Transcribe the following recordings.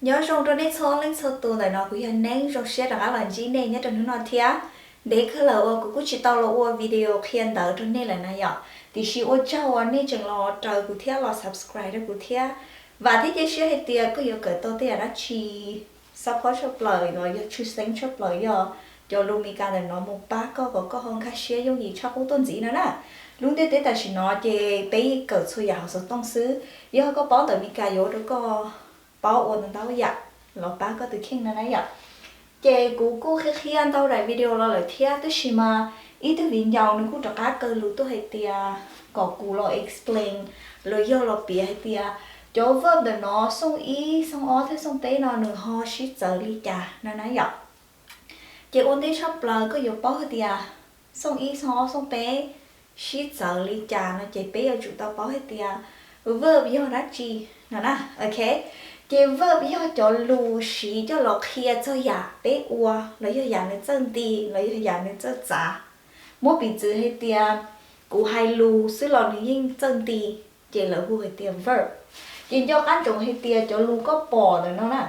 Nyob zoo rau nej txhua leej txhua tus, ntawm no kuv yog Neeb, zoo siab rov qab los ntsib nej nyob rau hnub no thiab. Ntev kawg lawm uas kuv kuj tsis tau los ua video qhia ntawv rau nej lawm na yom, tiam sis ua tsaug uas nej tseem los raws kuv thiab los subscribe rau kuv thiab. Vam thiab cia siab hais tias koj yuav kawm tau tej yam dab tsi support tshaj plaws los yog tshwj xeeb tshaj plaws yog cov lus Meskas ntawm no mus pab koj kom koj ho nkag siab yooj yim tshaj qub tuaj ntxiv no na. Lub ntiaj teb tam sim no ces peb yeej kawm txhua yam hauv xov tooj xwb, yog koj paub ntawv Meskas yuav ua rau koj paub ua ntau ntau yam los pab koj tus kheej no na yom. Ces kuv kuj qhia qhia ntau daim video los lawm thiab, tab sis mas ib tug viv ncaus nws kuj rov qab kaw lus tuaj hais tias kom kuv los explain los yog los piav hais tias cov verb ntawm no xooj ib xooj ob thiab xooj peb no nws ho sib txawv li cas no na yom. Ces ua ntej tshaj plaws koj yuav paub hais tias xooj ib xooj ob xooj peb sib txawv li cas no ces peb yuav tsum tau paub hais tias verb yog dab tsi no na. Ok, ces verb yog cov lus siv coj los qhia txog yam peb ua los yog yam nws txawj nti los yog yam nws txawj txav. Muab piv txwv hais tias kuv hais lus xwb los nws yeej txawj nti, ces lawv hu hais tias verb. Ces nco qab ntsoov hais tias cov lus koj pom ntawm no na,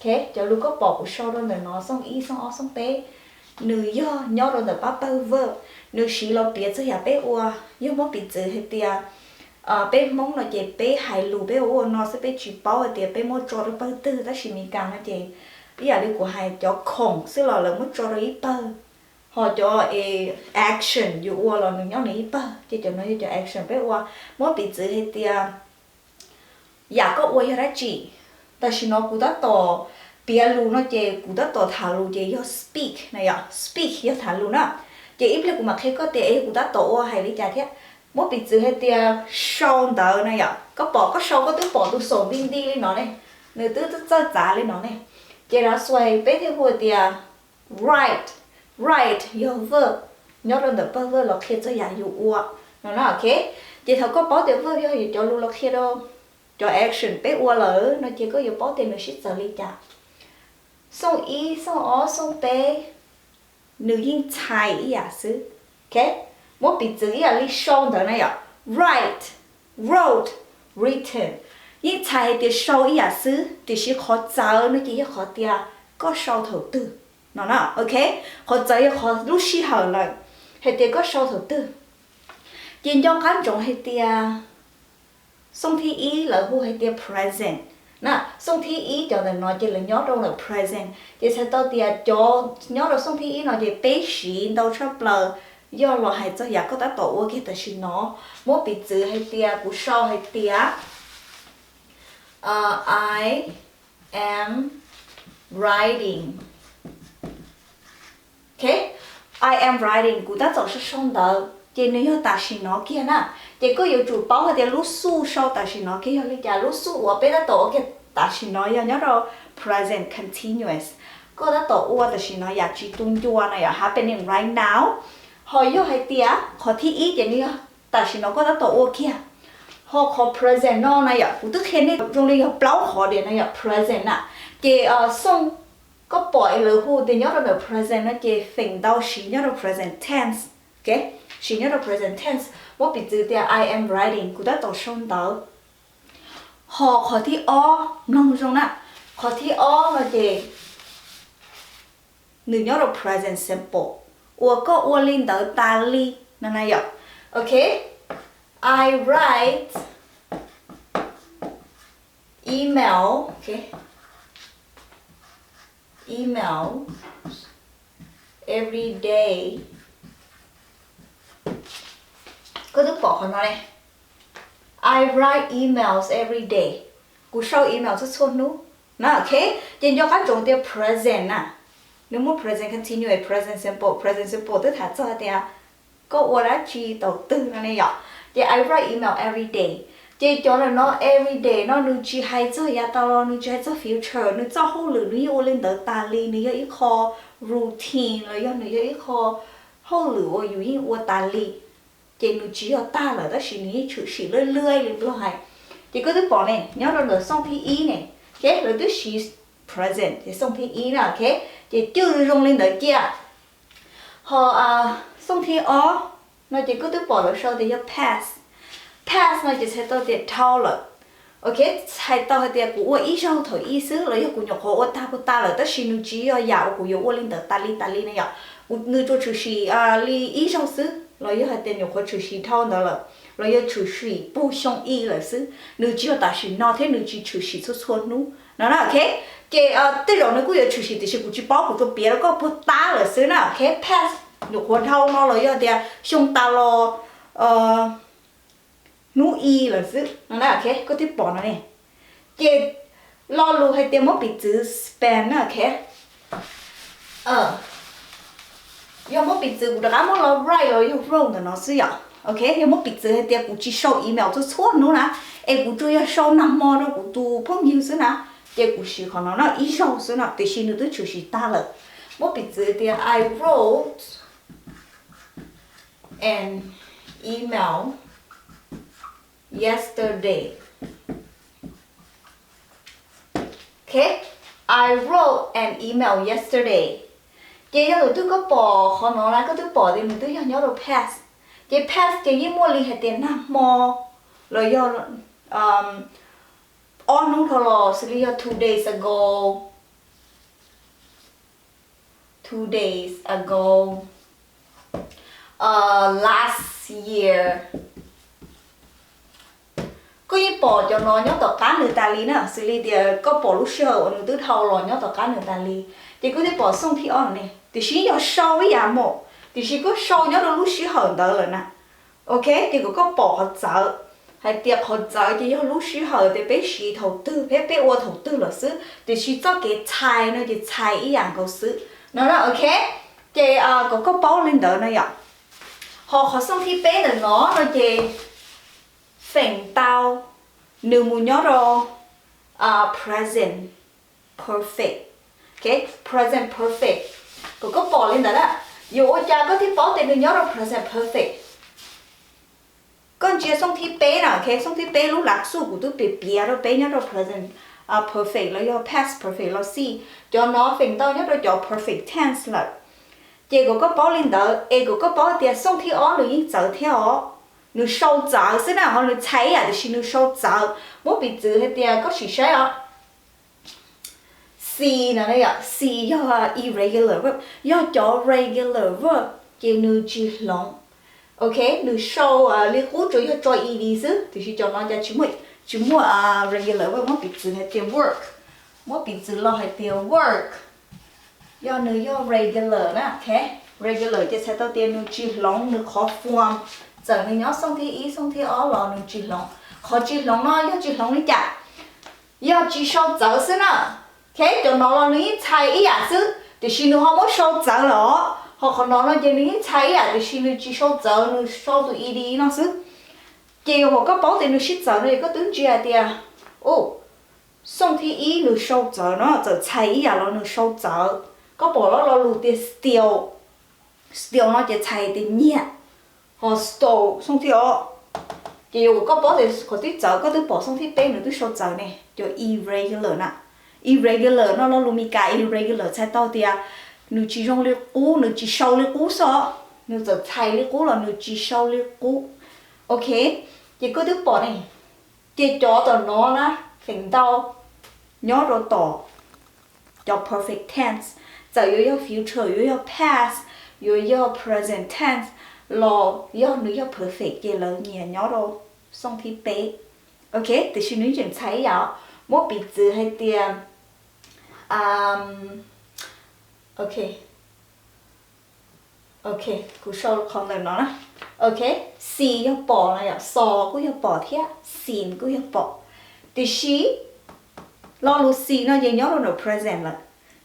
cov lus koj pom kuv sau rau ntawm no xooj ib xooj ob xooj peb, nws yog nyob rau ntawm pab pawg verb, nws siv los piav txog yam peb ua. Yog muab piv txwv hais tias peb Hmoob no ces peb hais lus peb ua ua no xwb, peb tsis paub hais tias peb muab tso rau pawg twg, tab sis Meskas no ces ib yam li kuv hais cov khoom xwb los lawv muab tso rau ib pawg, ho cov action yus ua los nws nyob nws ib pawg, ces cov no yog cov action peb ua. Muab piv txwv hais tias yam koj ua yog dab tsi. Tam sim no kuv tab tom piav lus no ces kuv tab tom tham lus ces yog speak na yom, speak yog tham lus na. Ces ib pliag kuv mam qhia koj tias es kuv tab tom ua hais li cas thiab. Muab piv txwv hais tias sau ntawv na yom, koj pom koj sau koj twb pom tus xaum nti nti li no ne, nws twb txawj txav li no ne. Ces that's why peb thiaj hu tias write, write yog verb, nyob rau ntawm pawg verb los qhia txog yam yus ua no na. Ok, ces thaum koj paub tias verb yog cov lus los qhia rau cov action peb ua lawm no ces koj yuav paub tias nws sib txawv li cas. Xooj ib xooj ob xooj peb nws yeej txhais ib yam xwb. Ok, muab piv txwv ib yam li sau ntawv na yom, write, wrote, written, yeej txhais hais tias sau ib yam xwb, tiam sis qhov txawv no ces yog qhov tias koj sau thaum twg no na. Ok, qhov txawv yog qhov lub sij hawm lawm, hais tias koj sau thaum twg. Ces nco qab ntsoov hais tias xooj thib ib lawv hu hais tias present na. Xooj thib ib cov ntawm no ces lawv nyob rau ntawm present, ces txhais tau tias cov nyob rau xooj thib ib no ces peb siv ntau tshaj plaws yog los hais txog yam koj tab tom ua kiag tam sim no. Muab piv txwv hais tias kuv sau hais tias I am writing. Ok, I am writing, kuv tab tom sau sau ntawv, ces nws yog tam sim no kiag na. Ces koj yuav tsum paub hais tias lub xuj sau tam sim no kiag yog li cas. Lub xuj uas peb tab tom ua kiag tam sim no yog nyob rau present continuous. Koj tab tom ua tam sim no yam tsis tu ncua no yog happening right now. Ho yog hais tias qhov thib ib ces nws yog tam sim no koj tab tom ua kiag. Ho qhov present no na yom, kuv twb qhia nej zoo li yog plaub qhov diam no yom, present na. Ces xooj koj pom es lawv hu tias nyob rau ntawm present no ces feem ntau siv nyob rau present tense. Ok, siv nyob rau present tense. Muab piv txwv tias I am writing, kuv tab tom sau ntawv. Ho qhov thib ob, mloog zoo na, qhov thib ob no ces nws nyob rau present simple, uas koj ua li ntawd tas li no na yom. Ok, I write email, ok, email every day. Koj twb pom qhov no ne, I write emails every day. Kuv sau email txhua txhua hnub na. Ok, ces nco qab ntsoov tias present na, nws muaj present continuous, present simple. Present simple twb tham txog tias koj ua dab tsi thaum twg no ne yom. Ces I write email every day. Ces cov ntawm no every day no nws tsis hais txog yav tas los, nws tsis hais txog future, nws txoj hauj lwm nws yeej ua li ntawd tas li, nws yog ib qho routine los yog nws yog ib qho hauj lwm uas yus yeej ua tas li. Ces nws tsis yog tag lawm tab sis nws yeej tshwm sim luaj luaj li nplog hais. Ces koj twb pom ne, nyob rau ntawm xooj thib ib ne, ok, lawv twb siv present ces xooj thib ib na, ok, ces cwj zoo li ntawd kiag. Ho xooj thib ob no ces koj twb pom lawv sau tias yog past. Past no ces txhais tau tias dhau lawm. Ok, txhais tau hais tias kuv ua ib zaug thaum ib xwb los yog kuv nyuam qhuav ua tag puag ta lawm, tab sis nws tsis yog yam uas kuv yuav ua li ntawd tas li tas li na yom. Kuv, nws tsuas tshwm sim li ib zaug xwb los yog hais tias nyuam qhuav tshwm sim dhau ntawd lawm, los yog tshwm sim puag xyoo ib lawm xwb, nws tsis yog tam sim no thiab nws tsis tshwm sim txhua txhua hnub no na. Ok, ces tej zaum nws kuj yuav tshwm sim tiam sis kuv tsis paub, kuv tsuas piav rau koj puag ta lawm xwb na. Ok, past nyuam qhuav dhau no los yog tias xyoo tas los hnub i lawm xwb no na. Ok, koj twb pom no ne. Ces lo lus hais tias muab piv txwv spam na. Ok, yog muab piv txwv kuv rov qab muab los write los yog wrote ntawm no xwb yom. Ok, yog muab piv txwv hais tias kuv tsis sau email txhua txhua hnub na, es kuv tsuas yog sau nag hmo rau kuv tus phooj ywg xwb na, ces kuv siv qhov no no ib zaug xwb no, tiam sis nws twb tshwm sim tag lawm. Muab piv txwv tias I wrote an email yesterday. Ok, I wrote an email yesterday. Ces yog tus twg koj pom qhov no na, koj twb pom tias nws twb yog nyob rau past. Ces past ces yeej muaj li hais tias nag hmo los yog ob hnub dhau los, xws li yog two days ago, two days ago, last year. Koj yeej pom cov no nyob tom qab nws tas li na, xws li tias koj pom lub sij hawm uas nws twb dhau los nyob tom qab nws tas li, ces koj twb pom xooj thib ob ne, tiam sis yog sau ib yam mus, tiam sis koj sau nyob rau lub sij hawm ntawd lawm na. Ok, ces kom koj pom qhov txawv, hais tias qhov txawv ces yog lub sij hawm tias peb siv thaum twg thiab peb ua thaum twg lawm xwb, tiam sis txoj kev txhais no ces txhais ib yam nkaus xwb no. Ok, ces kom koj paub li ntawd no yom. Ho qhov xooj thib peb ntawm no no ces feem ntau nws mus nyob rau present perfect. Ok, present perfect, kom koj pom li ntawd na. Yuav ua cas koj thiaj paub tias nws nyob rau present perfect? Koj ntsia xooj thib peb na. Ok, xooj thib peb lub lav xuj kuv twb piav piav rau peb nyob rau present perfect los yog past perfect los xij, cov no feem ntau nyob rau cov perfect tense lawm. Ces kom koj paub li ntawd es kom koj paub tias xooj thib ob nws yeej txawv thiab os. Nws sau txawv xwb na, ho nws txhais ib yam tiam sis nws sau txawv. Muab piv txwv hais tias koj sim saib os, xi no, xi yog irregular verb, yog cov regular verb ces nws tsis hloov. Ok, nws sau li qub tsuas yog tso ed xwb, tiam sis cov no cas tsis muaj, tsis muaj regular verb. Muab piv txwv hais tias work, muab piv txwv los hais tias work, yog nws yog regular na. Ok, regular ces txhais tau tias nws tsis hloov nws qhov form, txawm nws nyob xooj thib ib xooj thib ob los nws tsis hloov. Qhov tsis hloov no yog tsis hloov li cas? Yog tsis sau txawv xwb na. Ok, cov no los nws yeej txhais ib yam xwb tiam sis nws ho muab sau txawv lawm os. Ho qhov no no ces nws yeej txhais ib yam tiam sis nws tsis sau txawv, nws sau tus ed no xwb. Ces yuav kom koj paub tias nws sib txawv no es koj twb ntsia hais tias, u, xooj thib ib nws sau txawv no, txawm txhais ib yam los nws sau txawv. Koj pom lo lus tias still, still no ces txhais tias nyiam, ho stole xooj thib ob. Ces yuav kom koj paub tias qhov twb txawv, koj twb pom xooj thib peb nws twb sau txawv ne, cov irregular na. Irregular no lo lus Meskas irregular txhais tau tias nws tsis zoo li qub, nws tsis sau li qub xwb, nws txawm txhais li qub los nws tsis sau li qub. Ok, ces koj twb pom ne. Ces cov tom no na, feem ntau nyob rau tom cov perfect tense, txawm yuav yog future, yuav yog past, yuav yog present tense los yog nws yog perfect ces lawv nyiam nyob rau xooj thib peb. Ok, tiam sis nws tseem txhais ib yam, muab piv txwv hais tias, ok, ok, kuv sau qhov ntawm no na. Ok, see yog pom no yom, saw kuj yog pom thiab seen kuj yog pom. Tiam sis lo lus see no ces nyob rau ntawm present lawm,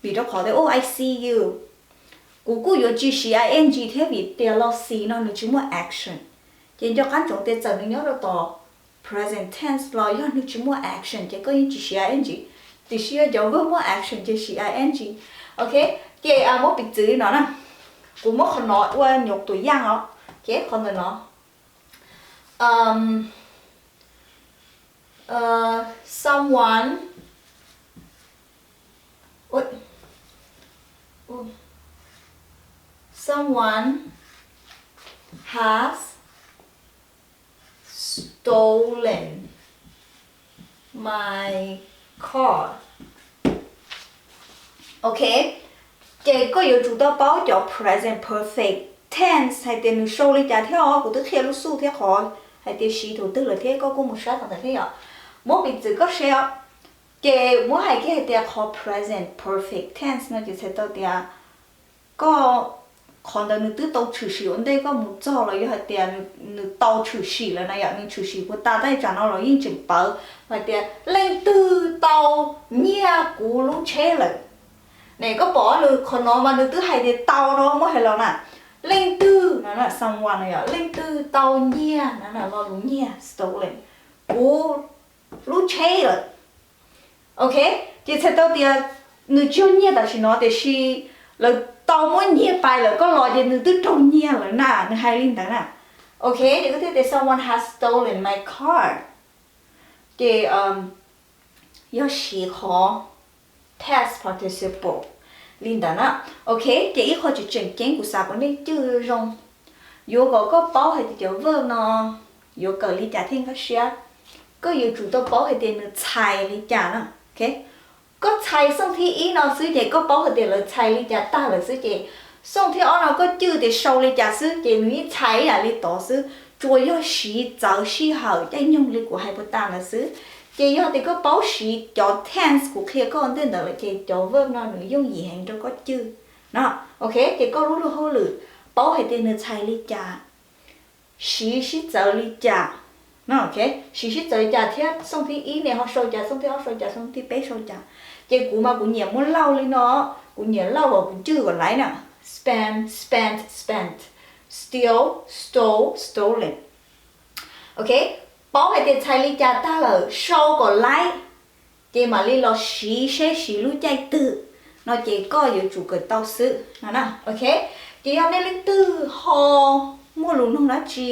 vim rau qhov tias, oh, I see you. Kuv kuj yuav tsis siv ing thiab vim tias lo see no nws tsis muaj action. Ces nco qab ntsoov tias txawm nws nyob rau tom present tense los yog nws tsis muaj action ces koj yeej tsis siv ing. Tiam sis yog cov verb muaj action ces siv ing. Ok, ces muab piv txwv li no na. Kuv muab qhov no ua nyuam tus yaj os. Ok, qhov ntawm no. Um, uh, someone, ui, ui, someone has stolen. my car. Ok, ces koj yuav tsum tau paub cov present perfect tense hais tias nws sau li cas thiab os. Kuv twb qhia lub xub thiab qhov hais tias siv thaum twg lawm thiab, koj kuj mus saib qhov ntawd thiab yom. Muab piv txwv koj saib os. Ces muab hais kiag hais tias qhov present perfect tense no ces txhais tau tias koj, qhov ntawd nws twb tau tshwm sim ua ntej koj mus txog los yog hais tias nws tau tshwm sim lawm na yom, nws tshwm sim puas tas, tab sis tsam no los yeej tseem pawv hais tias leej twg tau nyiag kuv lub tsheb lawm. Ne koj pom nws qhov no mas nws twb hais tias tau no muab hais los na, leej twg no na, someone no yom, leej twg tau nyiag no na, lo lus nyiag, stolen, kuv lub tsheb lawm. Ok, ces txhais tau tias nws tsis yog nyiag tam sim no, tiam sis lawv tau muab nyiag pais lawm, koj los ces nws twb raug nyiag lawm na, nws hais li ntawd na. Ok, ces koj thiaj tias someone has stolen my car. Ces yog siv qhov past participle li ntawd na. Ok, ces ib qho tseem tseem ceeb kuv xav kom nej cwj zoo, yuav kom koj paub hais tias cov verb no yuav kawm li cas thiaj nkag siab, koj yuav tsum tau paub hais tias nws txhais li cas na. Koj txhais xooj thib ib no xwb ces koj paub hais tias lawv txhais li cas tag lawm xwb ces xooj thib ob no koj cwj tias sau li cas xwb ces nws yeej txhais ib yam li tod xwb, tsuas yog siv txawv sij hawm caij nyoog li kuv hais puas tas ntawd xwb. Ces yog tias koj paub siv cov tense kuv qhia koj ntej ntawd lawm ces cov verb no nws yooj yim heev rau koj cwj. No, ok, ces koj lub luag hauj lwm paub hais tias nws txhais li cas, siv sib txawv li cas. No, ok, siv sib txawv li cas thiab xooj thib ib ne ho sau cas, xooj thib ob sau cas, xooj thib peb sau cas. Ces kuv mas kuv nyiam muab lauj li no, kuv nyiam lauj kom kuv cwj kom laiv na. Spend, spent, spent. Steal, stole, stolen. Ok, paub hais tias txhais li cas tag lawm, sau kom laiv, ces mam li los siv seb siv lub caij twg. No ces koj yuav tsum kawm tau xwb no na. Ok, ces yog nej leej twg ho muaj lus nug dab tsi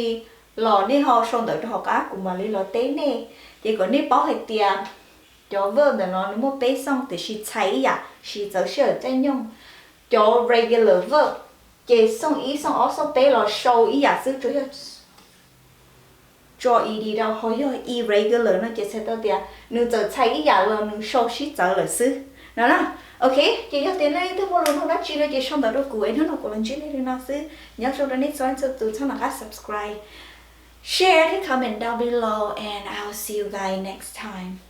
los nej ho sau ntawv rau hauv qab kuv mam li los teb nej. Ces kom nej paub hais tias cov verb ntawm no nws muaj peb xooj tiam sis txhais ib yam, siv txawv sij hawm caij nyoog. Cov regular verb ces xooj ib xooj ob xooj peb los sau ib yam xwb, tsuas yog tso ed rau. Ho yog irregular no ces txhais tau tias nws txawm txhais ib yam los nws sau sib txawv lawm xwb no na. Ok, ces yog tias nej leej twg muaj lus nug dab tsi no ces sau ntawv rau kuv es hnub no kuv los ntsib nej li no xwb. Nyob zoo rau nej txhua leej txhua tus, txhob nco qab subscribe, share thiab comment down below and I'll see you guys next time.